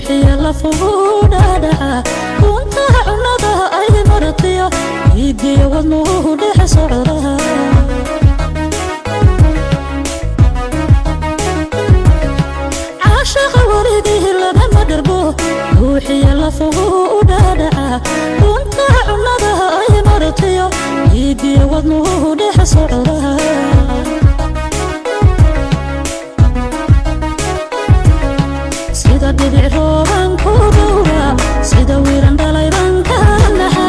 Ruuxiya lafuhu dhaadhaca Kuntaha cunnada ay martiyo Dhiiggiyo wadnuhu dhex socda Caashaqa weligii lagama dhargo Ruuxiya lafuhu dhaadhaca Kuntaha cunnada ay martiyo Dhiiggiyo wadnuhu dhex socda Sida dhibic rooban ku dhowra Sida wiiran dhalay baan ka naxa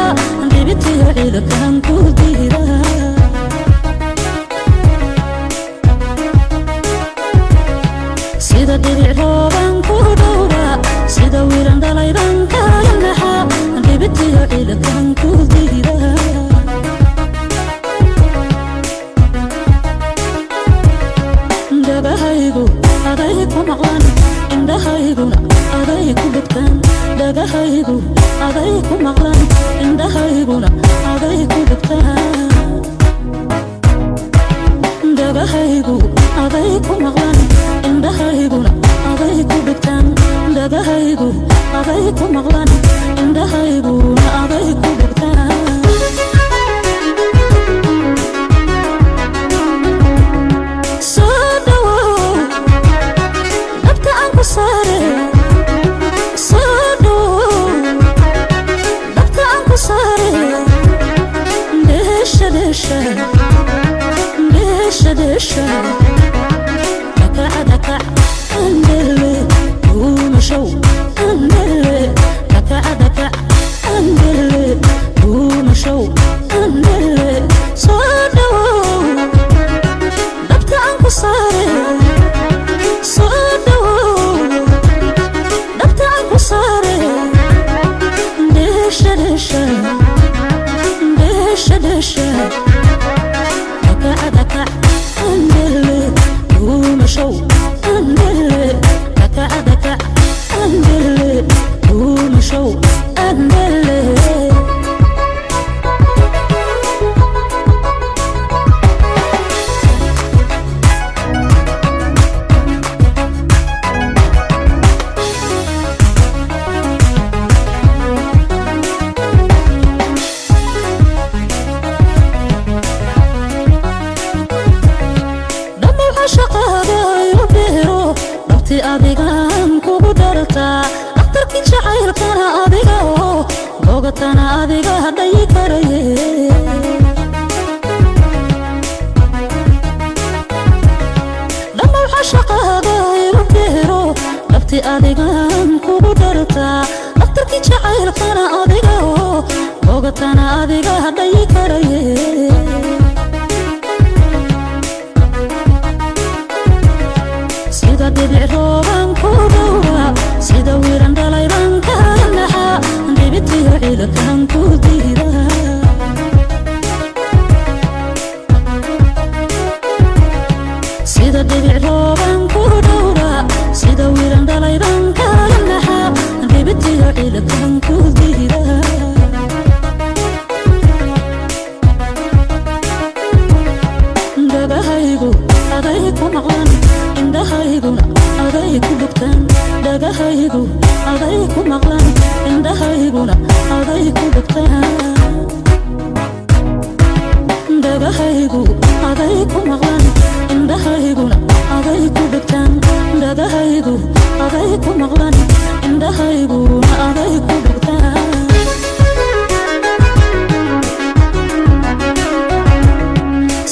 Dhibitiyo ciidankan ku diida Sida dhibic rooban ku dhowra Sida wiiran dhalay baan ka naxa Dhibitiyo ciidankan ku diida Dhagahaygu aday ku maqlan Indhahayguna aday ku dhegtaan Dhagahaygu aday ku maqlan Indhahayguna aday ku dhegtaan Dhagahaygu aday ku maqlan Indhahayguna aday ku dhegtaan Dhagahaygu aday ku maqlan Indhahayguna aday ku dhegtaan Soo dhawow dhabta aan ku saare Soo dhawow dhabta aan ku saare Dheesha dheesha dheesha dheesha Dhakaca dhakac andele Dhuumashow andele Dhakaca dhakac andele Dhuumashow andele Soo dhawow dhabta aan ku saare Soo dhawow dhabta aan ku saare Dheesha dheesha dheesha dheesha Dhakaca dhakac andele Dhuumashow andele Dhakaca dhakac andele Dhuumashow andele Dhammaw cashaqaaga igu beero Dhabti adigaan kugu dhartaa Dhakhtarkii jacaylkana adiga oo Bogatana adiga dhayi karaye Dhammaw cashaqaaga igu beero Dhabti adigaan kugu dhartaa Dhakhtarkii jacaylkana adiga oo Bogatana adiga dhayi karaye Sida dhibic rooban ku dhowra Sida wiiran dhalay baan ka naxa Dhibitiyo ciidankan ku diida Sida dhibic rooban ku dhowra Sida wiiran dhalay baan ka naxa Dhibitiyo ciidankan ku diida Dhagahaygu aday ku maqlan Indhahayguna aday ku dhegtaan Dhagahaygu aday ku maqlan Indhahayguna aday ku dhegtaan Dhagahaygu aday ku maqlan Indhahayguna aday ku dhegtaan Dhagahaygu aday ku maqlan Indhahayguna aday ku dhegtaan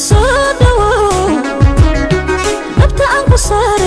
Soo dhawow dhabta aan ku saare